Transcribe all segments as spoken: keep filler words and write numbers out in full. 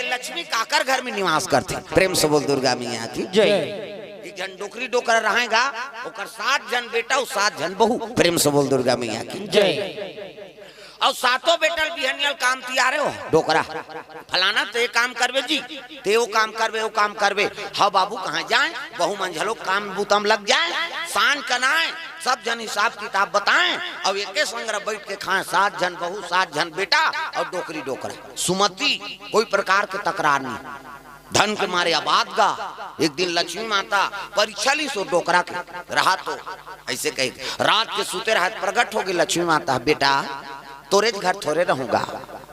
लक्ष्मी काकर घर में निवास करथे? प्रेम से बोल दुर्गा मैया की। जय। एक झन डोकरी डोकरा रहेगा, ओकर सात झन बेटा अउ सात झन बहू। प्रेम से बोल दुर्गा मैया की। जय। अउ सातों बेटा ल बिहनिया ल काम तियारे हो डोकरा, फलाना ते काम करबे जी, ते वो काम करबे, वो काम करबे। हाँ बाबू, कहाँ जाए, बहू मन झलो काम बुता म लग जाए, सांझ कन आए, सब झन हिसाब किताब बताए, अउ एके संग बैठ के खाए, सात झन बहू, सात झन बेटा अउ डोकरी डोकरा। सुमति कोई प्रकार के तकरार नहीं। धन के मारे आबाद गा। एक दिन लक्ष्मी माता परीक्षा लिस ओ डोकरा के, रहा तो अइसे कहे, रात के सुते रहत प्रगट होगे लक्ष्मी माता, बेटा, तोरेच घर थोरे रहूं गा,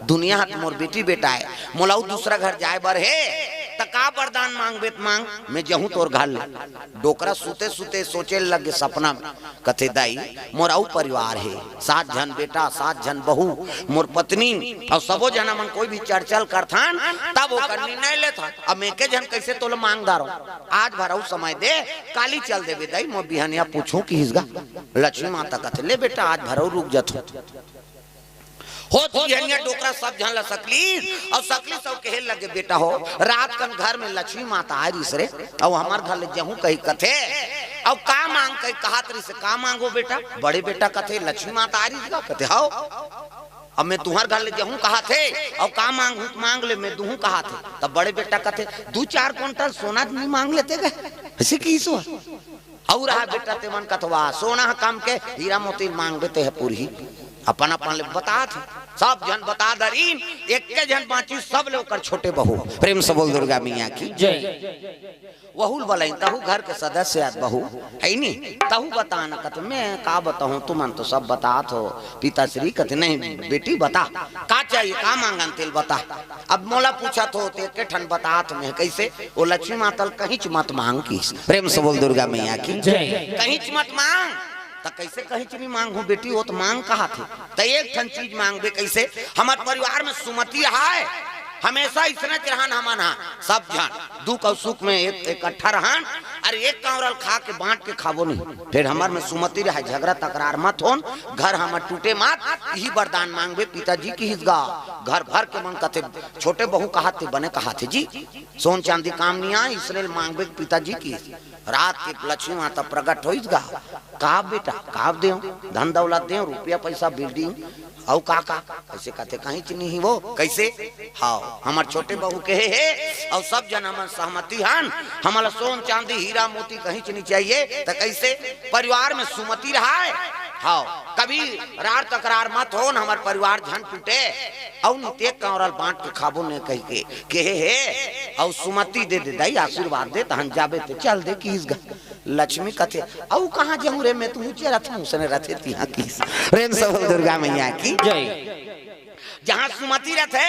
दुनिया ह त मोर बेटी बेटा हे, मोला अउ दूसरा घर जाए बर हे, त का वरदान मांगबे त मांग, मैं जहूं तोर घर ले। डोकरा सुते सुते सोचे लगे सपना में, कथे, दाई, मोर अउ परिवार हे, सात झन बेटा, सात झन बहू, मोर पत्नी, अउ सबो झन हमन कोई भी चर्चा ल करथन, तब ओकर निर्णय लेथन। अब मैं एके झन कइसे तोला मांग डारंव? आज भर अउ समय दे, काली चल देबे दाई, मोर बिहनिया पूछूं किहिस गा। लक्ष्मी माता कथे, ले बेटा, आज भर अउ रुक जथंव। होत बिहनिया डोकरा सब झन ल सकलीस, अउ सकलीस अउ कहे लगे, बेटा हो, रात कन घर में लक्ष्मी माता आय रिहिस रे, अउ हमर घर ले जहूं कही कथे, अउ का मांग कही कहत रिहिस, का मांगो बेटा? बड़े बेटा कथे, लक्ष्मी माता आय रिहिस गा? कथे, हव। अब मैं तुंहर घर ले जहूं कहत हे, अउ का मांगहूं त मांग ले, मैं दुहूं कहत हे। तब बड़े बेटा कथे, दू चार कुंटल सोना नइ मांग लेते गा? अइसे किहिस ओ। अउ रहा बेटा, ते मन कथवा, सोना ह कम के, हीरा मोती मांगबे ते ह पुरही। अपन अपन ले बतात हे, सब झन बता डरिन, एके झन बांचिस, सब ले ओकर छोटे बहू। प्रेम से बोल दुर्गा मैया की। जय। वहू ल बलाइन, तहू घर के सदस्य आत बहू, हे नी? तहू बता न। कथे, मैं का बताहूं, तुमन तो सब बतात हो पिताश्री। कथे, नहीं बेटी, बता, का चाहिए, का मांगन तेल बता। अब मोला पूछत हो ते एके ठन बतात, मैं कइसे? ओ लक्ष्मी माता ल कहींच मत मांग किहिस। प्रेम से बोल दुर्गा मैया की। जय। कहींच मत मांग। त कइसे कहींच नइ मांगहूं बेटी, ओ त मांग कहत हे। त एक ठन चीज मांगबे कइसे? हमर परिवार में सुमति रहय, हमेशा अइसनेच रहन हमन ह, सब झन दुख अउ सुख में एक, इकट्ठा रहन। अरे एक कांवरा ल खा के बांट के खाबो नहीं, फेर हमर में सुमति रहय, झगरा तकरार मत होन, घर हमर टूटे मत, इही वरदान मांगबे पिताजी किहिस गा। घर भर के मन कथे, छोटे बहू कहत हे, बने कहत हे जी, सोन चांदी काम नइ आय, अइसने ल मांगबे पिताजी किहिस। रात के लक्ष्मी माता प्रगट होइस गा। का बेटा, का देंव? धन दौलत देंव, रुपया पैसा, building, अउ का का? अइसे कथे, कहींच नइ हे वो। कइसे? हव, हमर छोटे बहू कहे हे, अउ सब झन हमन सहमति हन, हमला सोन चांदी हीरा मोती कहींच नइ चाहिए। त कइसे? परिवार में सुमति रहय। हव, कभी रार तकरार मत होन, हमर परिवार झन टूटे, अउ नितेक कांवरा ल बांट के खाबो ने कहिके कहे हे, अउ सुमति दे दे दाई, आशीर्वाद दे, तहन जाबे ते चल दे किहिस गा। लक्ष्मी कथे, अउ कहाँ जाहूं रे, मैं तो ऊंचे रथंव, उसने रथे तिहां किहिस। प्रेम से बोल दुर्गा मैया की। जय। जहां सुमति रथे,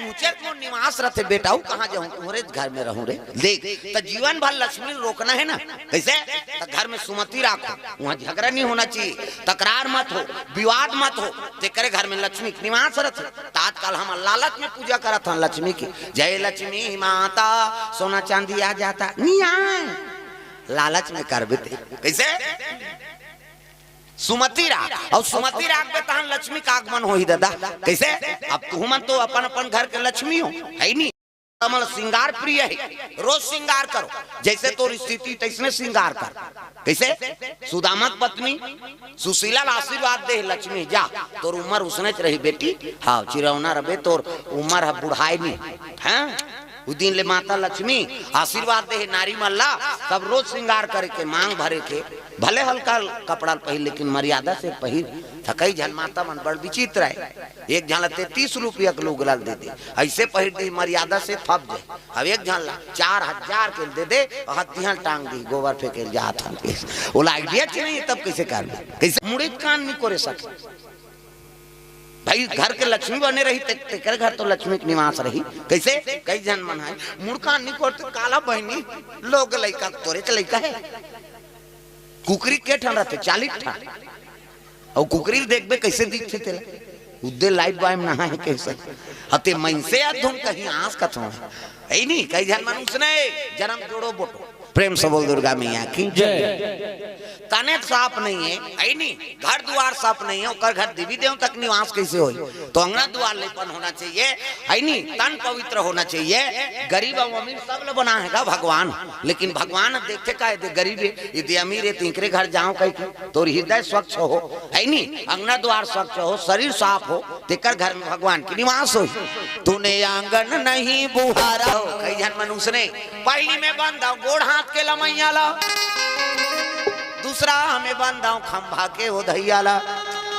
ऊंचे मोर निवास रथे बेटा, अउ कहाँ जाहूं, तोहरे घर में रहूं रे। देख, त जीवन भर लक्ष्मी रोकना हे ना, कइसे? त घर में सुमति राखो, उहां झगरा नइ होना चाहिए, तकरार मत हो, विवाद मत हो, तेकरे घर में लक्ष्मी के निवास रथे। त आजकल हमन लालच में पूजा करत हन लक्ष्मी के, जय लक्ष्मी माता, सोना चांदी आ जाता, नइ आय। लालच में करबे ते। कइसे? सुमति राख, अउ सुमति राखबे तहन लक्ष्मी के आगमन होही ददा। कइसे? अब तुहू मन तो अपन अपन घर के लक्ष्मी हो, हे नी? हमन श्रृंगार प्रिय हे, रोज श्रृंगार करो, जइसे तोर स्थिति तइसने श्रृंगार कर। कइसे? सुदामा के पत्नी सुशीला ल आशीर्वाद दे हे लक्ष्मी, जा, तोर उमर उसनेच रही बेटी। हव, चिरौना रबे, तोर उमर ह बुढ़ाय नइ। हैं? उ दिन ले माता लक्ष्मी आशीर्वाद दे हे नारी मन ला, सब रोज श्रृंगार करे के, मांग भरे के, भले हल्का कपड़ा ल पहिर, लेकिन मर्यादा से पहिर। त कई झन माता मन बड़ विचित्र हे, एक झन ला तैंतीस रुपया के लुगरा ल दे दे, अइसे पहिर दे, मर्यादा से फब जाय। अब एक झन ला चार हजार के दे दे, अउ हथिया ल टांग दे, गोबर फेंके ल जात हन। ओला idea च नइ हे, तब कइसे करबे? कइसे मुड़ी कान नइ कोरे सके? भाई, घर के लक्ष्मी बने रही, ते-, तेकर घर तो लक्ष्मी के निवास रही। कइसे? कई झन मन हे, मुड़का निकोर ते काला बहिनी, लोग लइका, तोरे के लइका हे। कुकरी के ठन रथे? चालीस ठन। अउ कुकरी ल देखबे, कइसे दिखथे तेला? उद्दे लाइफ बॉय में नहा हे कइसे? अते मनसे अधुन कहीं आस कथों। हे नी, कई झन मन उसने जन्म जोड़ो बोटो। प्रेम से बोल दुर्गा मैया की जय। तने साफ नहीं है, है नी? घर दुआर साफ नहीं है, ओकर घर देवी देवता के निवास कैसे होई? तो अंगना दुआर लेपन होना चाहिए, है नी? तन पवित्र होना चाहिए। गरीब और अमीर सब ल बना है गा भगवान, लेकिन भगवान देखते का दे गरीब है, यदि अमीर है, तिंकरे घर जाओ कह के, तोर हृदय स्वच्छ हो, है नी? अंगना दुआर स्वच्छ हो, शरीर साफ हो, तेकर घर में भगवान के निवास हो। तूने आंगन नहीं बुहारा हो, कई जन मनुष्य ने पहली में बंद हो, गोड़ हाथ के लमैया ला, दूसरा में बंद हो, खंभा के ओधैया ला,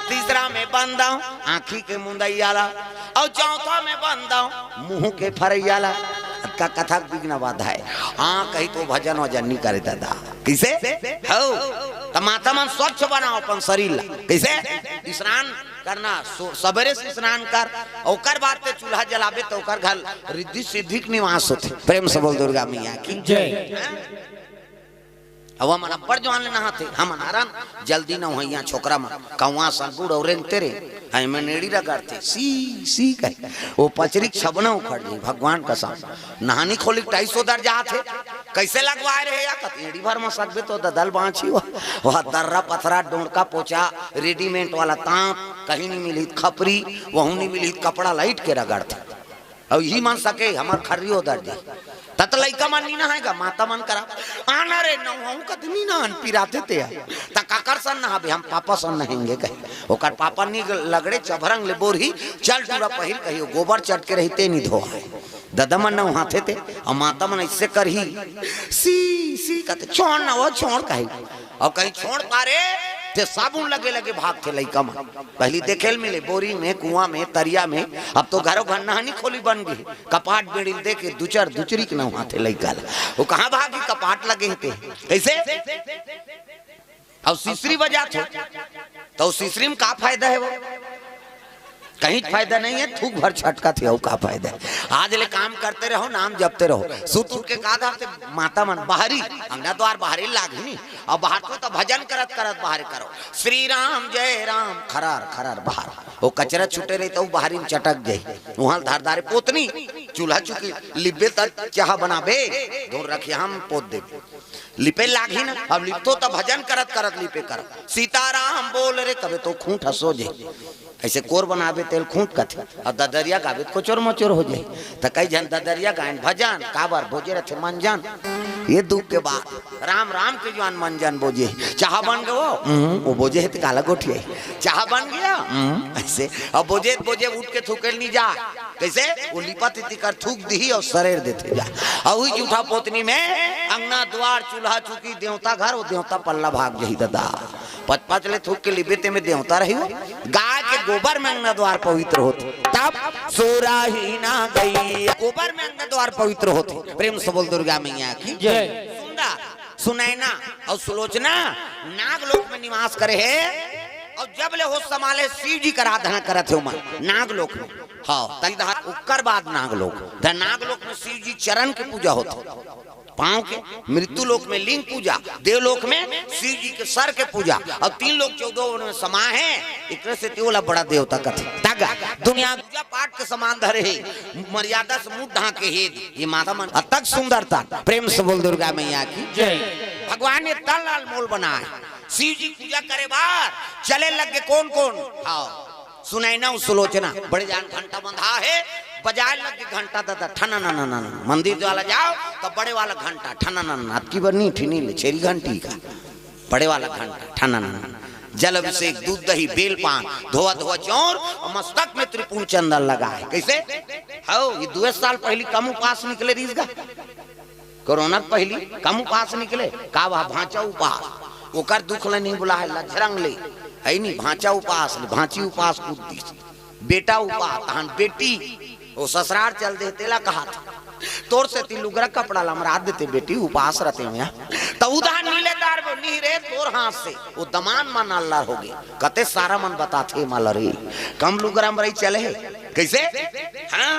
तीसरा में बंद हो, आँखी के मुंदैया ला, और चौथा में बंद हो, मुंह के फरैया ला। का कथा बिघ्न बाधा है। हाँ, कही तो भजन वजन नहीं करे दादा। कैसे? हो, त माता मन स्वच्छ बनाओ अपन शरीर ला। कैसे? स्नान करना, सो-, सबेरे से स्नान कर, ओकर बाद ते चूल्हा जलाबे, तो ओकर घर रिद्धि सिद्धि के निवास होथे। प्रेम से बोल दुर्गा मैया की जय। हाँ? अब हमन अब्बड़ जवान ले नहाथे, हमन हरन जल्दी नहवइया छोकरा मन, कौवा सन बूढ़ और रेंगते रे, एमे नेड़ी रगड़थे, सी, सी कहे। वो पचरी के छबना उखड़ जाई, भगवान कसम। नहानी खोली के टाइस ओदर जात हे, कैसे लगवाए रहे या कत एड़ी भर म सकबे तो ददल बाँची हुआ। वह दर्रा पथरा डोंड़का पोचा, रेडीमेड वाला तांत, कहीं नहीं मिली खपरी, वहू नहीं मिली कपड़ा लाइट के रगड़थे। अउ इही मन सके हमर खर्री ओदर दे। तत लइका मन नी नहाय गा, माता मन करा। आना रे नहवाऊं कत नी नहान पिराथे ते। त काकर सन नहाबे, हम पापा सन नहेंगे कहे। ओकर पापा नी लगड़े चभरंग ले बोरही, चल टूरा पहिर कहियो, गोबर चट के रहिते नी धोहाय। ददा मन नहाथे ते, अउ माता मन ऐसे करही, सी, सी कते, छोड़ ना वो, छोड़ कही। अउ कहीं छोड़ पारे, ते साबुन लगे लगे भागथे लइका मन। पहली देखे ल मिले, बोरी में, कुआं में, तरिया में, अब तो घरो घर नहानी खोली बन गई। कपाट बेड़ी ल देखे, दुचर दुचरी के नहाथे लइका ला। वो कहाँ भागी, कपाट लगे हे ते। कैसे? अउ सिसरी बजात हो, तो सिसरी में का फायदा है वो? कहीं फायदा नहीं है, थूक भर छटकत हे, अउ का फायदा है? आज ले काम करते रहो, नाम जपते रहो। सुत उठ के का धारते माता मन बाहरी, अंगना द्वार बाहरी लागही नी। अउ बाहर को तो भजन करत करत बाहर करो, श्री राम जय राम, खरार खरार बाहर। वो कचरा छूटे रही तो बाहरी में चटक जाई। वहां धार धारे पोतनी, चूल्हा चुकी लिब्बे त चाह बनाबे, धोर रखिया हम पोत देबे। लिपे लागही ना, अब लिपथो त भजन करत करत लिपे कर। सीताराम बोल रे, तबे तो खूंट हसो जे। ऐसे कोर बनाबे तेल खूंट कथे, अब ददरिया गाबे त कोचोर मोचोर हो जाए। त कई जन ददरिया गायन भजन, काबर बोजे रथे मंजन। ये दुख के बात, राम राम के जुआन मंजन बोजे। चाह बन गो, हम्म, वो बोजे हे त काला गोठिया। चाह बन गया, हम्म, ऐसे। अब बोजे, बोजे उठ के थूकेल नहीं जा। कैसे? वो लिपत इति कर थूक दिही अउ सरेर देथे जा। अउ उही जूठा पोतनी में अंगना द्वार, चूल्हा चुकी, देवता घर, वो देवता पल्ला भाग जही ददा। पच पच ले थूक के लिबे ते में देवता रही हो। गाय के गोबर में अंगना द्वार पवित्र होथे। तब सोराही ना गई, गोबर में अंगना द्वार पवित्र होथे। प्रेम से बोल दुर्गा मैया की जय। सुंदर, सुनैना अउ सुलोचना नागलोक में निवास करे हे। अउ जब ले होश संभाले शिव जी के आराधना करत हे ओमन नागलोक में। हाँ, तई दहा ओकर बाद नागलोक। त नागलोक में शिव जी चरण के पूजा होथे, पाँव के। मृत्यु लोक में लिंग पूजा, देवलोक में शिव जी के सर के पूजा। अउ तीन लोक चौदह वन में समा हे, एकरे से तेवला बड़ा देवता कथे। तगा दुनिया पूजा पाठ के समान धरे हे, मर्यादा से मुंह ढांके हे। ये माता मन अतक सुंदरता। प्रेम से बोल दुर्गा मैया की जय। भगवान ये तन लाल मोल बनाए, शिव जी पूजा करे बार चले लग गे कौन कौन? हाँ, सुनैना अउ सुलोचना। बड़े जान घंटा बंधा हे, बजाए लग गे घंटा ददा, ठना ना ना ना ना। मंदिर वाला जाओ तो बड़े वाला घंटा, ठना ना ना, अतकी बर नी, ठिनी ले, छेरी घंटी का। बड़े वाला घंटा, ठना ना ना। जल अभिषेक, दूध दही, बेल पान, धोआ धोआ चौर अउ मस्तक में त्रिपुर चंदन लगा हे। कैसे? हो, ये दुए साल पहली कम उपास निकले रहीस गा। कोरोना के पहली कम उपास निकले, का वह भांचा उपास, ओकर दुख ले नहीं बुला हे, लझरंग ले, है नी, भांचा उपास ले, भांची उपास कूद दिस, बेटा उपास, तहन बेटी, वो ससुरार चल दे, तेला कहा था, तोर से ती लुगरा कपड़ा लमरा देते बेटी, उपास रहते हो यहाँ, तो उधार नीले दार वो नहीं रे, तोर हाथ से, वो दमान मन अल्लाह हो गए, कते सारा मन बताथे माला रे, कम लुगरा में रही चले हे, कैसे? हाँ?